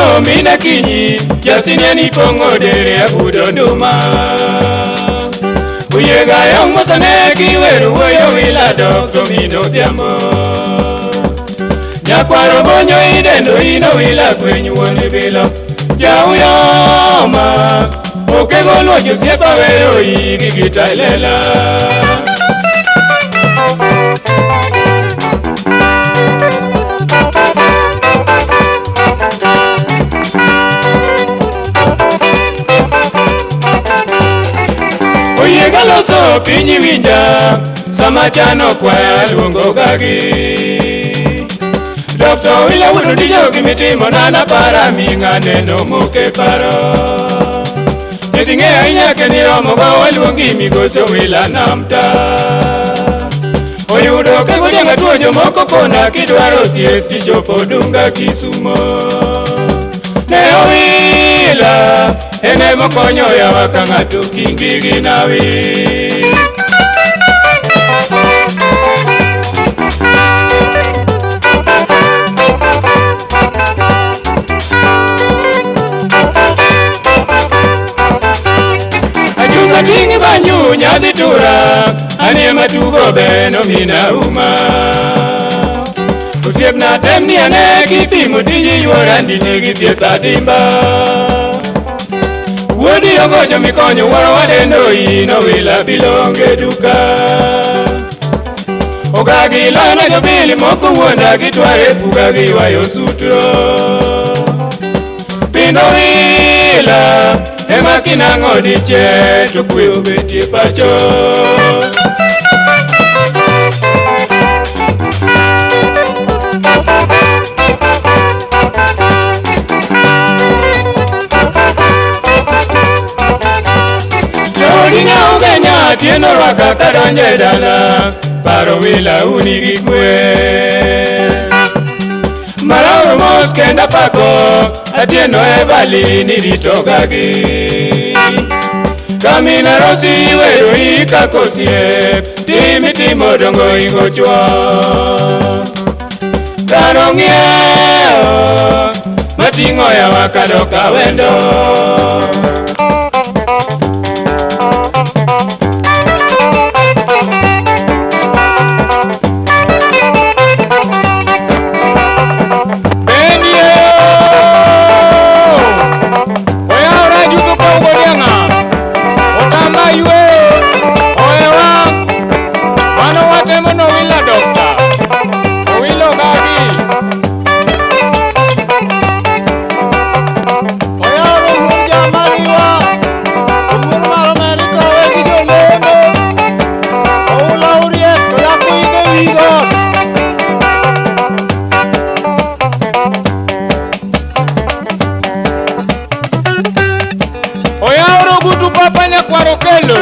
Otieno mina kinyi Jasinia ni pong'o dere abudo nduma. Uyega yang mosane kiweru wuoyo wila dok to mino odhiambo. Nyakwaro bonyo idendo ino wila kweny wuon bilo. Jauyoma okego luoch osiepa wero igi gita e lela. Oyiega loso piny winja sama chano kwaya luongo gagi. Dr. Wila wuod Odijo gimitimo nana para ming'a neno moke paro. Thieth ing'eyo ahinya kendo iromo go waluongi migosi Wila namta. Oyudo ka godianga tuo jomoko kona kidwaro thieth tichopo Dunga Kisumo. Ne owila en emokonyo yawa ka ng'ato kingi gi nawi. Ajusa ting' banyu nyadhi tura anie matugo beno mina uma. Osiepna tem ni ane kipimo tiji yuora nditi gi thieth adimba. Wuodi ogojo mikonyo wuoro wadendo ino wila bilonge duka. Ogagi loyona jobili moko wuonda gitware puga giywayo sutro. Pindo wila ema kinang'o diche to kwe obetie pacho. Joodi nyaugenya Atieno rwaka kadonjo e dala paro wila uni gi kwe. Maraoro mos kenda pako Atieno e bali ni rito gagi. Kamina Rosi wero ika kosiep timitimo dongo ingo chwo. Kano ng'iewo mating'o yawa kadok awendo. Bendio! Oyawra juso ka ugodiang'a. Otamba yweyo. Oewa. Mano watemo no wila dokta. Owilo gagi. Oyawore wuod jamariwa, owuor mar Amerika owe gi jolemo. Oula uriek to dhako idho ewi got. Oyawro gutu papa nyakwaro kelo.